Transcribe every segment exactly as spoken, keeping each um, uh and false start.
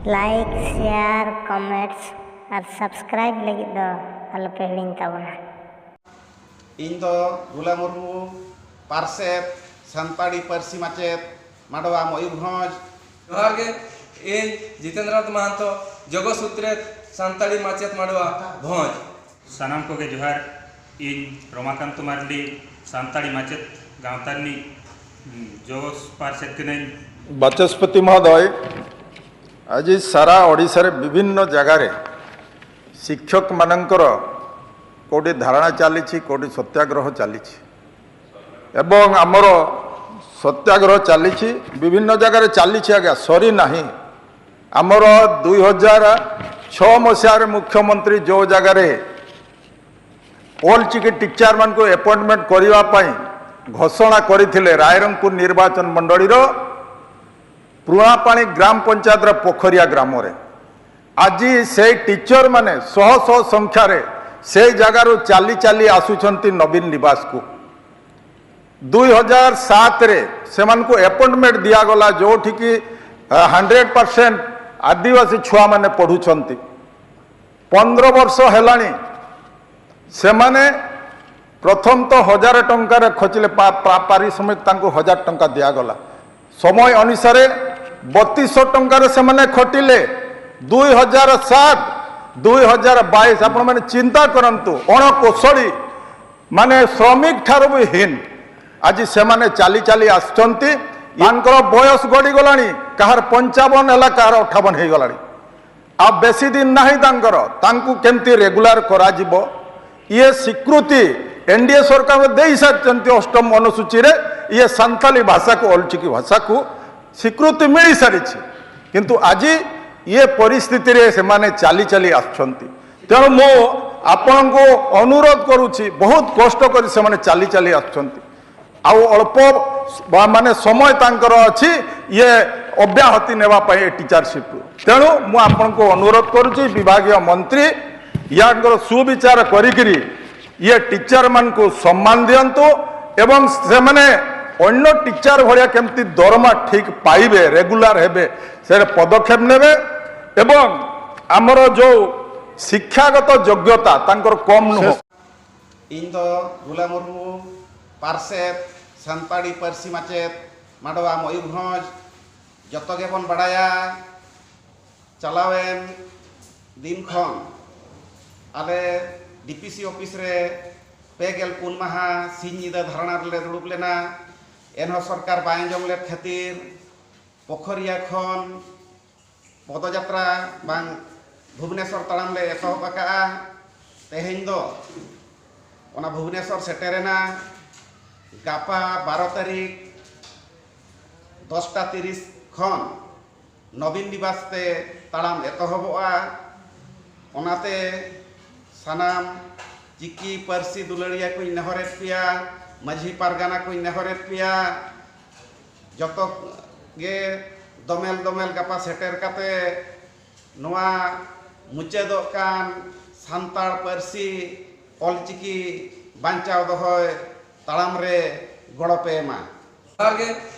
Like, share, comments ᱟᱨ subscribe ᱞᱟᱹᱜᱤᱫ ᱫᱚ ᱟᱞᱚᱯᱮ ᱦᱤᱲᱤᱧ ᱛᱟᱵᱚᱱᱟ᱾ ᱤᱧ ᱫᱚ ᱜᱩᱞᱟ ᱢᱩᱨᱢᱩ, ᱯᱟᱨᱥᱮᱛ, ᱥᱟᱱᱛᱟᱲᱤ ᱯᱟᱹᱨᱥᱤ ᱢᱟᱪᱮᱫ, ᱢᱟᱰᱣᱟ, ᱢᱚᱭᱩᱨᱵᱷᱚᱸᱡᱽ᱾ ᱡᱚᱦᱟᱨ ᱜᱮ, ᱤᱧ ᱡᱤᱛᱮᱱᱫᱨᱚᱱᱟᱛᱷ ᱢᱟᱦᱟᱱᱛᱚ, ᱡᱚᱜᱚ ᱥᱩᱛᱨᱮᱛ, ᱥᱟᱱᱛᱟᱲᱤ ᱢᱟᱪᱮᱫ, ᱢᱟᱰᱣᱟ, ᱵᱷᱚᱸᱡᱽ᱾ ᱥᱟᱱᱟᱢ ᱠᱚᱜᱮ ᱡᱚᱦᱟᱨ᱾ ᱤᱧ ᱨᱚᱢᱟᱠᱟᱱᱛ ᱢᱟᱨᱰᱤ, ᱥᱟᱱᱛᱟᱲᱤ ᱢᱟᱪᱮᱫ ᱜᱟᱶᱛᱟ ᱨᱤᱱᱤᱡ ᱡᱚᱜᱚ ᱯᱟᱨᱥᱮᱛ ᱠᱟᱹᱱᱟᱹᱧ᱾ ବାଚସ୍ପତି ମହୋଦୟ, ଆଜି ସାରା ଓଡ଼ିଶାରେ ବିଭିନ୍ନ ଜାଗାରେ ଶିକ୍ଷକମାନଙ୍କର କେଉଁଠି ଧାରଣା ଚାଲିଛି, କେଉଁଠି ସତ୍ୟାଗ୍ରହ ଚାଲିଛି ଏବଂ ଆମର ସତ୍ୟାଗ୍ରହ ଚାଲିଛି, ବିଭିନ୍ନ ଜାଗାରେ ଚାଲିଛି ଆଜ୍ଞା, ସରି ନାହିଁ। ଆମର ଦୁଇ ହଜାର ଛଅ ମସିହାରେ ମୁଖ୍ୟମନ୍ତ୍ରୀ ଯେଉଁ ଜାଗାରେ ଓଲ୍ ଚିକି ଟିଚରମାନଙ୍କୁ ଆପଏଣ୍ଟମେଣ୍ଟ କରିବା ପାଇଁ ଘୋଷଣା କରିଥିଲେ ରାଇରଙ୍ଗପୁର ନିର୍ବାଚନ ମଣ୍ଡଳୀର ପୁରୁଣାପାଣି ଗ୍ରାମ ପଞ୍ଚାୟତର ପୋଖରିଆ ଗ୍ରାମରେ ଆଜି ସେଇ ଟିଚରମାନେ ଶହ ଶହ ସଂଖ୍ୟାରେ ସେଇ ଜାଗାରୁ ଚାଲି ଚାଲି ଆସୁଛନ୍ତି ନବୀନ ନିବାସକୁ। ଦୁଇ ହଜାର ସାତରେ ସେମାନଙ୍କୁ ଆପଏଣ୍ଟମେଣ୍ଟ ଦିଆଗଲା, ଯେଉଁଠିକି ହଣ୍ଡ୍ରେଡ଼ ପରସେଣ୍ଟ ଆଦିବାସୀ ଛୁଆମାନେ ପଢ଼ୁଛନ୍ତି। ପନ୍ଦର ବର୍ଷ ହେଲାଣି ସେମାନେ ପ୍ରଥମତଃ ହଜାର ଟଙ୍କାରେ ଖଟିଲେ, ପା- ପା- ପାରିଶ୍ରମିକ ତାଙ୍କୁ ହଜାର ଟଙ୍କା ଦିଆଗଲା। ସମୟ ଅନୁସାରେ ବତିଶଶହ ଟଙ୍କାରେ ସେମାନେ ଖଟିଲେ। ଦୁଇ ହଜାର ସାତ, ଦୁଇ ହଜାର ବାଇଶ, ଆପଣମାନେ ଚିନ୍ତା କରନ୍ତୁ, ଅଣକୌଶଳୀ ମାନେ ଶ୍ରମିକ ଠାରୁ ବି ହୀନ ଆଜି ସେମାନେ ଚାଲି ଚାଲି ଆସୁଛନ୍ତି। ୟାଙ୍କର ବୟସ ଗଡ଼ିଗଲାଣି, କାହାର ପଞ୍ଚାବନ ହେଲା, କାହାର ଅଠାବନ ହେଇଗଲାଣି। ଆଉ ବେଶୀ ଦିନ ନାହିଁ ତାଙ୍କର, ତାଙ୍କୁ କେମିତି ରେଗୁଲାର କରାଯିବ, ଇଏ ସ୍ୱୀକୃତି ଏନ୍ ଡି ଏ ସରକାର ଦେଇସାରିଛନ୍ତି। ଅଷ୍ଟମ ଅନୁସୂଚୀରେ ଇଏ ସାନ୍ତାଳୀ ଭାଷାକୁ, ଅଲଚିକି ଭାଷାକୁ ସ୍ୱୀକୃତି ମିଳିସାରିଛି। କିନ୍ତୁ ଆଜି ଇଏ ପରିସ୍ଥିତିରେ ସେମାନେ ଚାଲି ଚାଲି ଆସୁଛନ୍ତି। ତେଣୁ ମୁଁ ଆପଣଙ୍କୁ ଅନୁରୋଧ କରୁଛି, ବହୁତ କଷ୍ଟ କରି ସେମାନେ ଚାଲି ଚାଲି ଆସୁଛନ୍ତି। ଆଉ ଅଳ୍ପ ବା- ମାନେ ସମୟ ତାଙ୍କର ଅଛି ଇଏ ଅବ୍ୟାହତି ନେବା ପାଇଁ ଏ ଟିଚରସିପ୍ରୁ। ତେଣୁ ମୁଁ ଆପଣଙ୍କୁ ଅନୁରୋଧ କରୁଛି, ବିଭାଗୀୟ ମନ୍ତ୍ରୀ ୟାଙ୍କର ସୁବିଚାର କରିକିରି ଇଏ ଟିଚରମାନଙ୍କୁ ସମ୍ମାନ ଦିଅନ୍ତୁ ଏବଂ ସେମାନେ ଅନ୍ୟ ଟିଚର ଭଳିଆ କେମିତି ଦରମା ଠିକ୍ ପାଇବେ, ରେଗୁଲାର ହେବେ, ସେ ପଦକ୍ଷେପ ନେବେ। ଏବଂ ଆମର ଯେଉଁ ଶିକ୍ଷାଗତ ଯୋଗ୍ୟତା ତାଙ୍କର କମ୍ ନୁହଁ। ᱤᱧ ᱫᱚ ᱜᱩᱞᱟ ᱢᱩᱨᱢᱩ, ᱯᱟᱨᱥᱮᱛ, ᱥᱟᱱᱛᱟᱲᱤ ᱯᱟᱹᱨᱥᱤ ᱢᱟᱪᱮᱫ, ᱢᱟᱰᱣᱟ ᱢᱚᱭᱩᱨᱵᱷᱚᱸᱡᱽ᱾ ᱡᱚᱛᱚ ᱜᱮᱵᱚᱱ ᱵᱟᱲᱟᱭᱟ, ᱪᱟᱞᱟᱣᱮᱱ ᱫᱤᱱ ᱠᱷᱚᱱ ᱟᱞᱮ ᱰᱤᱯᱤᱥᱤ ᱚᱯᱷᱤᱥ ᱨᱮ ᱯᱮ ᱜᱮᱞ ᱯᱩᱱ ᱢᱟᱦᱟ ᱥᱤᱧ ᱧᱤᱫᱟᱹ ᱫᱷᱟᱨᱱᱟ ᱨᱮᱞᱮ ᱫᱩᱲᱩᱵ ᱞᱮᱱᱟ᱾ ᱮᱱᱦᱚᱸ ᱥᱚᱨᱠᱟᱨ ᱵᱟᱭ ᱟᱸᱡᱚᱢ ᱞᱮᱫ ᱠᱷᱟᱹᱛᱤᱨ ᱯᱳᱠᱷᱚᱨᱤᱭᱟ ᱠᱷᱚᱱ ᱯᱚᱫᱚᱡᱟᱛᱨᱟ ᱵᱟᱝ ᱵᱷᱩᱵᱽᱱᱮᱥᱚᱨ ᱛᱟᱲᱟᱢ ᱞᱮ ᱮᱛᱚᱦᱚᱵ ᱟᱠᱟᱫᱼᱟ᱾ ᱛᱮᱦᱮᱧ ᱫᱚ ᱚᱱᱟ ᱵᱷᱩᱵᱽᱱᱮᱥᱚᱨ ᱥᱮᱴᱮᱨᱮᱱᱟ᱾ ᱜᱟᱯᱟ ᱵᱟᱨᱚ ᱛᱟᱹᱨᱤᱠᱷ ᱫᱚᱥᱴᱟ ᱛᱤᱨᱤᱥ ᱠᱷᱚᱱ ᱱᱚᱵᱤᱱ ᱱᱤᱵᱟᱥ ᱛᱮ ᱛᱟᱲᱟᱢ ᱮᱛᱚᱦᱚᱵᱚᱜᱼᱟ᱾ ᱚᱱᱟᱛᱮ ᱥᱟᱱᱟᱢ ᱪᱤᱠᱤ ᱯᱟᱹᱨᱥᱤ ᱫᱩᱞᱟᱹᱲᱤᱭᱟᱹ ᱠᱚᱧ ᱱᱮᱦᱚᱨᱮᱫ ᱯᱮᱭᱟ, ᱢᱟᱹᱡᱷᱤ ᱯᱟᱨᱜᱟᱱᱟ ᱠᱚᱧ ᱱᱮᱦᱚᱨᱮᱫ ᱯᱮᱭᱟ, ᱡᱚᱛᱚ ᱜᱮ ᱫᱚᱢᱮᱞ ᱫᱚᱢᱮᱞ ᱜᱟᱯᱟ ᱥᱮᱴᱮᱨ ᱠᱟᱛᱮ ᱱᱚᱣᱟ ᱢᱩᱪᱟᱹᱫᱚᱜ ᱠᱟᱱ ᱥᱟᱱᱛᱟᱲ ᱯᱟᱹᱨᱥᱤ ᱚᱞᱪᱤᱠᱤ ᱵᱟᱧᱪᱟᱣ ᱫᱚᱦᱚᱭ ᱛᱟᱲᱟᱢ ᱨᱮ ᱜᱚᱲᱚ ᱯᱮ ᱮᱢᱟ᱾ ᱡᱚᱦᱟᱨ ᱜᱮ,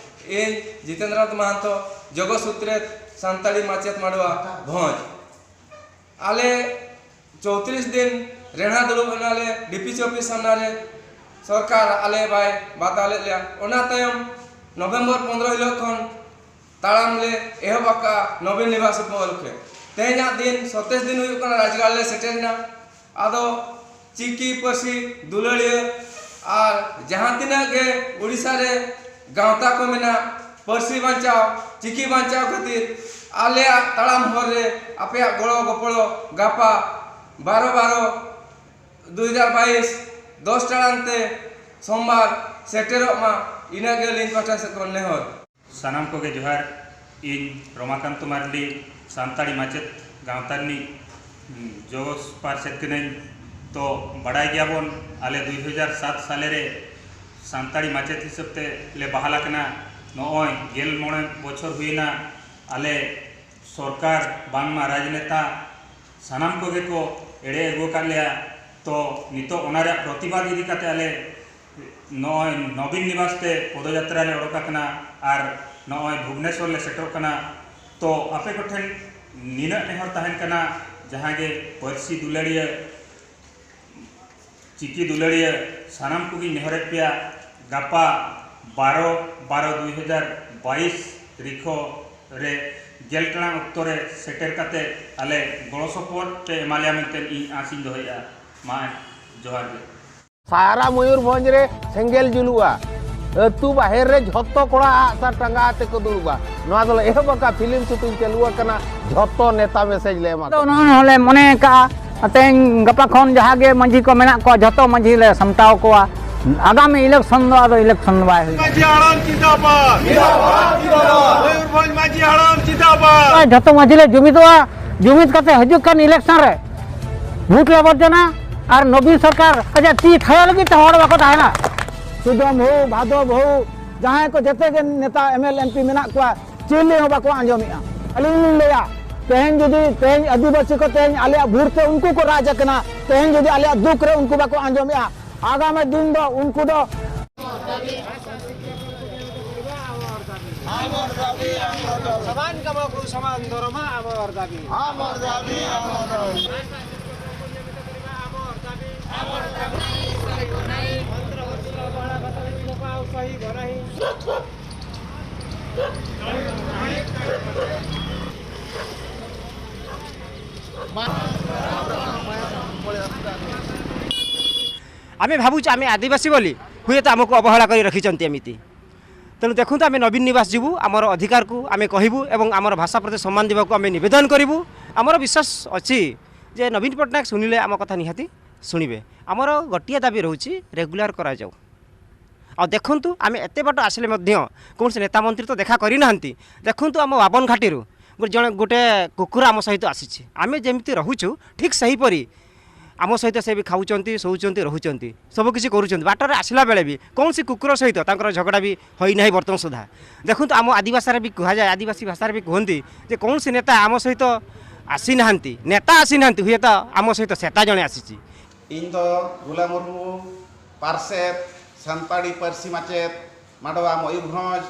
ᱤᱧ ᱡᱤᱛᱮᱱᱫᱨᱚ ᱢᱟᱦᱟᱱᱛᱚ, ᱡᱚᱜᱚ ᱥᱩᱛᱨᱮᱛ ᱥᱟᱱᱛᱟᱲᱤ ᱢᱟᱪᱮᱛ ᱢᱟᱰᱣᱟ ᱵᱷᱚᱸᱡᱽ᱾ ᱟᱞᱮ ᱪᱳᱭᱛᱨᱤᱥ ᱫᱤᱱ ᱨᱮᱲᱦᱟ ᱫᱩᱲᱩᱵ ᱮᱱᱟᱞᱮ ᱰᱤᱯᱤᱥᱤ ᱚᱯᱷᱤᱥ ᱥᱟᱢᱱᱟ ᱨᱮ, ᱥᱚᱨᱠᱟᱨ ᱟᱞᱮ ᱵᱟᱭ ᱵᱟᱛᱟᱣ ᱞᱮᱫ ᱞᱮᱭᱟ᱾ ᱚᱱᱟ ᱛᱟᱭᱚᱢ ᱱᱚᱵᱷᱮᱢᱵᱚᱨ ᱯᱚᱱᱫᱽᱨᱚ ᱦᱤᱞᱳᱜ ᱠᱷᱚᱱ ᱛᱟᱲᱟᱢ ᱞᱮ ᱮᱦᱚᱵ ᱟᱠᱟᱫᱼᱟ ᱱᱚᱵᱤᱱ ᱱᱤᱵᱟᱥ ᱩᱯᱚᱞᱚᱠᱠᱷᱮ᱾ ᱛᱮᱦᱮᱧᱟᱜ ᱫᱤᱱ ᱥᱚᱛᱮᱭᱥ ᱫᱤᱱ ᱦᱩᱭᱩᱜ ᱠᱟᱱᱟ, ᱨᱟᱡᱽᱜᱟᱲ ᱞᱮ ᱥᱮᱴᱮᱨ ᱮᱱᱟ᱾ ᱟᱫᱚ ᱪᱤᱠᱤ ᱯᱟᱹᱨᱥᱤ ᱫᱩᱞᱟᱹᱲᱤᱭᱟᱹ ᱟᱨ ᱡᱟᱦᱟᱸ ᱛᱤᱱᱟᱹᱜ ᱜᱮ ᱩᱲᱤᱥᱥᱟ ᱨᱮ ᱜᱟᱶᱛᱟ ᱠᱚ ᱢᱮᱱᱟᱜ, ᱯᱟᱹᱨᱥᱤ ᱵᱟᱧᱪᱟᱣ, ᱪᱤᱠᱤ ᱵᱟᱧᱪᱟᱣ ᱠᱷᱟᱹᱛᱤᱨ ᱟᱞᱮᱭᱟᱜ ᱛᱟᱲᱟᱢ ᱦᱚᱨ ᱨᱮ ᱟᱯᱮᱭᱟᱜ ᱜᱚᱲᱚ ᱜᱚᱯᱚᱲᱚ ᱜᱟᱯᱟ ᱵᱟᱨᱚ ᱵᱟᱨᱚ ᱫᱩ ᱦᱟᱡᱟᱨ ᱵᱟᱭᱤᱥ ᱫᱚᱥ ᱴᱟᱲᱟᱝ ᱛᱮ ᱥᱳᱢᱵᱟᱨ ᱥᱮᱴᱮᱨᱚᱜ ᱢᱟ, ᱤᱱᱟᱹᱜᱮ ᱟᱹᱞᱤᱧ ᱯᱟᱦᱴᱟ ᱥᱮᱫ ᱠᱷᱚᱱ ᱱᱮᱦᱚᱨ᱾ ᱥᱟᱱᱟᱢ ᱠᱚᱜᱮ ᱡᱚᱦᱟᱨ᱾ ᱤᱧ ᱨᱚᱢᱟᱠᱟᱱᱛ ᱢᱟᱨᱰᱤ, ᱥᱟᱱᱛᱟᱲᱤ ᱢᱟᱪᱮᱛ ᱜᱟᱶᱛᱟ ᱨᱤᱱᱤᱡ, ᱩᱸ, ᱡᱚᱜᱚ ᱯᱟᱨᱥᱮᱛ ᱠᱟᱹᱱᱟᱹᱧ᱾ ᱛᱚ, ᱵᱟᱰᱟᱭ ᱜᱮᱭᱟᱵᱚᱱ, ᱟᱞᱮ ᱫᱩᱭ ᱦᱟᱡᱟᱨ ᱥᱟᱛ ᱥᱟᱞᱮ ᱨᱮ ᱥᱟᱱᱛᱟᱲᱤ ᱢᱟᱪᱮᱛ ᱦᱤᱥᱟᱹᱵ ᱛᱮ ᱞᱮ ᱵᱟᱦᱟᱞ ᱟᱠᱟᱱᱟ᱾ ᱱᱚᱜᱼᱚᱭ ᱜᱮᱞ ᱢᱚᱬᱮ ᱵᱚᱪᱷᱚᱨ ᱦᱩᱭᱮᱱᱟ, ᱟᱞᱮ ᱥᱚᱨᱠᱟᱨ ᱵᱟᱝᱢᱟ ᱨᱟᱡᱽᱱᱮᱛᱟ ᱥᱟᱱᱟᱢ ᱠᱚᱜᱮ ᱠᱚ ᱮᱲᱮ ᱟᱹᱜᱩ ᱟᱠᱟᱫ ᱞᱮᱭᱟ᱾ ᱛᱚ, ᱱᱤᱛᱚᱜ ᱚᱱᱟ ᱨᱮᱭᱟᱜ ᱯᱨᱚᱛᱤᱵᱟᱫ ᱤᱫᱤ ᱠᱟᱛᱮ ᱟᱞᱮ ᱱᱚᱜᱼᱚᱭ ᱱᱚᱵᱤᱱ ᱱᱤᱵᱟᱥ ᱛᱮ ᱯᱚᱫᱚᱡᱟᱛᱨᱟ ᱞᱮ ᱚᱰᱚᱠ ᱟᱠᱟᱱᱟ ᱟᱨ ᱱᱚᱜᱼᱚᱭ ᱵᱷᱩᱵᱽᱱᱮᱥᱚᱨ ᱞᱮ ᱥᱮᱴᱮᱨᱚᱜ ᱠᱟᱱᱟ᱾ ᱛᱚ, ᱟᱯᱮ ᱠᱚᱴᱷᱮᱱ ᱱᱤᱱᱟᱹᱜ ᱱᱮᱦᱚᱨ ᱛᱟᱦᱮᱱ ᱠᱟᱱᱟ, ᱡᱟᱦᱟᱸ ᱜᱮ ᱯᱟᱹᱨᱥᱤ ᱫᱩᱞᱟᱹᱲᱤᱭᱟᱹ, ᱪᱤᱠᱤ ᱫᱩᱞᱟᱹᱲᱤᱭᱟᱹ, ᱥᱟᱱᱟᱢ ᱠᱚᱜᱮᱧ ᱱᱮᱦᱚᱨᱮᱫ ᱯᱮᱭᱟ, ᱜᱟᱯᱟ ᱵᱟᱨᱚ ᱵᱟᱨᱚ ᱫᱩᱭ ᱦᱟᱡᱟᱨ ᱵᱟᱭᱤᱥ ᱨᱤᱠᱷᱚ ᱨᱮ ᱜᱮᱞ ᱴᱟᱲᱟᱝ ᱚᱠᱛᱚ ᱨᱮ ᱥᱮᱴᱮᱨ ᱠᱟᱛᱮ ᱟᱞᱮ ᱜᱚᱲᱚ ᱥᱚᱯᱚᱦᱚᱫ ᱯᱮ ᱮᱢᱟ ᱞᱮᱭᱟ ᱢᱮᱱᱛᱮ ᱤᱧ ᱟᱸᱥ ᱤᱧ ᱫᱚᱦᱚᱭᱮᱫᱼᱟ᱾ ᱢᱟ ᱡᱚᱦᱟᱨ ᱜᱮ᱾ ᱥᱟᱨᱟ ᱢᱚᱭᱩᱨᱵᱷᱚᱸᱡᱽ ᱨᱮ ᱥᱮᱸᱜᱮᱞ ᱡᱩᱞᱩᱜᱼᱟ᱾ ᱟᱹᱛᱩ ᱵᱟᱦᱮᱨ ᱨᱮ ᱡᱷᱚᱛᱚ ᱠᱚᱲᱟ ᱟᱜ ᱥᱟᱨ ᱴᱟᱸᱜᱟ ᱟᱛᱮ ᱠᱚ ᱫᱩᱲᱩᱵᱟ᱾ ᱱᱚᱣᱟ ᱫᱚᱞᱮ ᱮᱦᱚᱵ ᱟᱠᱟᱫ, ᱯᱷᱤᱞᱢ ᱥᱩᱴᱤᱝ ᱪᱟᱹᱞᱩ ᱟᱠᱟᱱᱟ, ᱡᱷᱚᱛᱚ ᱱᱮᱛᱟ ᱢᱮᱥᱮᱡᱽ ᱞᱮ ᱮᱢᱟ ᱟᱫᱚ ᱠᱚᱣᱟ᱾ ᱱᱚᱜᱼᱚᱭ ᱦᱚᱸᱞᱮ ᱢᱚᱱᱮ ᱟᱠᱟᱫᱼᱟ, ᱛᱮᱦᱮᱧ ᱜᱟᱯᱟ ᱠᱷᱚᱱ ᱡᱟᱦᱟᱸ ᱜᱮ ᱢᱟᱹᱡᱷᱤ ᱠᱚ ᱢᱮᱱᱟᱜ ᱠᱚᱣᱟ, ᱡᱷᱚᱛᱚ ᱢᱟᱹᱡᱷᱤ ᱞᱮ ᱥᱟᱢᱴᱟᱣ ᱠᱚᱣᱟ᱾ ᱟᱜᱟᱢᱤ ᱤᱞᱮᱠᱥᱚᱱ ᱫᱚ ᱟᱫᱚ ᱤᱞᱮᱠᱥᱚᱱ ᱫᱚ ᱵᱟᱭ ᱦᱩᱭᱩᱜᱼᱟ᱾ ᱢᱟᱹᱡᱷᱤ ᱦᱟᱲᱟᱢ ᱡᱤᱱᱫᱟᱵᱟᱫ᱾ ᱡᱤᱱᱫᱟᱵᱟᱫ, ᱡᱤᱱᱫᱟᱵᱟᱫ᱾ ᱢᱚᱭᱩᱨᱵᱷᱚᱸᱡᱽ ᱢᱟᱹᱡᱷᱤ ᱦᱟᱲᱟᱢ ᱡᱤᱱᱫᱟᱵᱟᱫ᱾ ᱡᱷᱚᱛᱚ ᱢᱟᱹᱡᱷᱤ ᱞᱮ ᱡᱩᱢᱤᱫᱚᱜᱼᱟ, ᱡᱩᱢᱤᱫ ᱠᱟᱛᱮ ᱦᱤᱡᱩᱜ ᱠᱟᱱ ᱤᱞᱮᱠᱥᱚᱱ ᱨᱮ ᱵᱷᱳᱴ ᱞᱮ ᱵᱚᱨᱡᱚᱱᱟ ᱟᱨ ᱱᱚᱵᱤᱱ ᱥᱚᱨᱠᱟᱨ ᱟᱡᱟᱜ ᱛᱤ ᱛᱷᱟᱭᱚ ᱞᱟᱹᱜᱤᱫ ᱛᱮ ᱦᱚᱲ ᱵᱟᱠᱚ ᱛᱟᱦᱮᱱᱟ᱾ ᱥᱩᱫᱟᱢ ᱦᱳ, ᱵᱷᱟᱫᱚᱵ ᱦᱳ, ᱡᱟᱦᱟᱸᱭ ᱠᱚ ᱡᱮᱛᱮ ᱜᱮ ᱱᱮᱛᱟ ᱮᱢ ᱮᱞ ᱮᱢ ᱯᱤ ᱢᱮᱱᱟᱜ ᱠᱚᱣᱟ, ᱪᱤᱞᱤ ᱦᱚᱸ ᱵᱟᱠᱚ ᱟᱸᱡᱚᱢᱮᱜᱼᱟ᱾ ᱟᱹᱞᱤᱧ ᱞᱤᱧ ᱞᱟᱹᱭᱟ, ᱛᱮᱦᱮᱧ ᱡᱩᱫᱤ ᱛᱮᱦᱮᱧ ᱟᱹᱫᱤᱵᱟᱹᱥᱤ ᱠᱚ ᱛᱮᱦᱮᱧ ᱟᱞᱮᱭᱟᱜ ᱵᱷᱳᱴ ᱛᱮ ᱩᱱᱠᱩ ᱠᱚ ᱨᱟᱡᱽ ᱟᱠᱟᱱᱟ, ᱛᱮᱦᱮᱧ ᱡᱩᱫᱤ ᱟᱞᱮᱭᱟᱜ ᱫᱩᱠ ᱨᱮ ᱩᱱᱠᱩ ᱵᱟᱠᱚ ᱟᱸᱡᱚᱢᱮᱜᱼᱟ, ᱟᱜᱟᱢᱤ ᱫᱤᱱ ᱫᱚ ᱩᱱᱠᱩ ᱫᱚ ᱥᱚᱢᱟᱱ ᱠᱟᱢᱚ ᱠᱚ ᱥᱚᱢᱟᱱ ᱫᱚᱨᱢᱟ ᱟᱢᱚᱨ ᱫᱟᱵᱤ। ᱟᱢᱚᱨ ᱫᱟᱵᱤ, ᱟᱢᱚᱨ ᱫᱟᱵᱤ। ଆମେ ଭାବୁଛୁ ଆମେ ଆଦିବାସୀ ବୋଲି ହୁଏତ ଆମକୁ ଅବହେଳା କରି ରଖିଛନ୍ତି ଏମିତି। ତେଣୁ ଦେଖନ୍ତୁ, ଆମେ ନବୀନ ନିବାସ ଯିବୁ, ଆମର ଅଧିକାରକୁ ଆମେ କହିବୁ ଏବଂ ଆମର ଭାଷା ପ୍ରତି ସମ୍ମାନ ଦେବାକୁ ଆମେ ନିବେଦନ କରିବୁ। ଆମର ବିଶ୍ୱାସ ଅଛି ଯେ ନବୀନ ପଟ୍ଟନାୟକ ଶୁଣିଲେ ଆମ କଥା ନିହାତି ଶୁଣିବେ। ଆମର ଗୋଟିଏ ଦାବି ରହୁଛି, ରେଗୁଲାର କରାଯାଉ। ଆଉ ଦେଖନ୍ତୁ, ଆମେ ଏତେ ବାଟ ଆସିଲେ ମଧ୍ୟ କୌଣସି ନେତା ମନ୍ତ୍ରୀ ତ ଦେଖା କରିନାହାନ୍ତି। ଦେଖନ୍ତୁ, ଆମ ବାବନ ଘାଟିରୁ ଗୋଟେ ଜଣେ, ଗୋଟେ କୁକୁର ଆମ ସହିତ ଆସିଛି। ଆମେ ଯେମିତି ରହୁଛୁ, ଠିକ୍ ସେହିପରି ଆମ ସହିତ ସେ ବି ଖାଉଛନ୍ତି, ଶୋଉଛନ୍ତି, ରହୁଛନ୍ତି, ସବୁ କିଛି କରୁଛନ୍ତି। ବାଟରେ ଆସିଲା ବେଳେ ବି କୌଣସି କୁକୁର ସହିତ ତାଙ୍କର ଝଗଡ଼ା ବି ହୋଇନାହିଁ ବର୍ତ୍ତମାନ ସୁଦ୍ଧା। ଦେଖନ୍ତୁ, ଆମ ଆଦିଭାଷାରେ ବି କୁହାଯାଏ, ଆଦିବାସୀ ଭାଷାରେ ବି କୁହନ୍ତି ଯେ କୌଣସି ନେତା ଆମ ସହିତ ଆସିନାହାନ୍ତି, ନେତା ଆସିନାହାନ୍ତି, ହୁଏତ ଆମ ସହିତ ସେତା ଜଣେ ଆସିଛି। ᱤᱧ ᱫᱚ ᱜᱩᱞᱟ ᱢᱩᱨᱢᱩ, ᱯᱟᱨᱥᱮᱛ, ᱥᱟᱱᱛᱟᱲᱤ ᱯᱟᱹᱨᱥᱤ ᱢᱟᱪᱮᱫ, ᱢᱟᱰᱣᱟ ᱢᱚᱭᱩᱨᱵᱷᱚᱸᱡᱽ᱾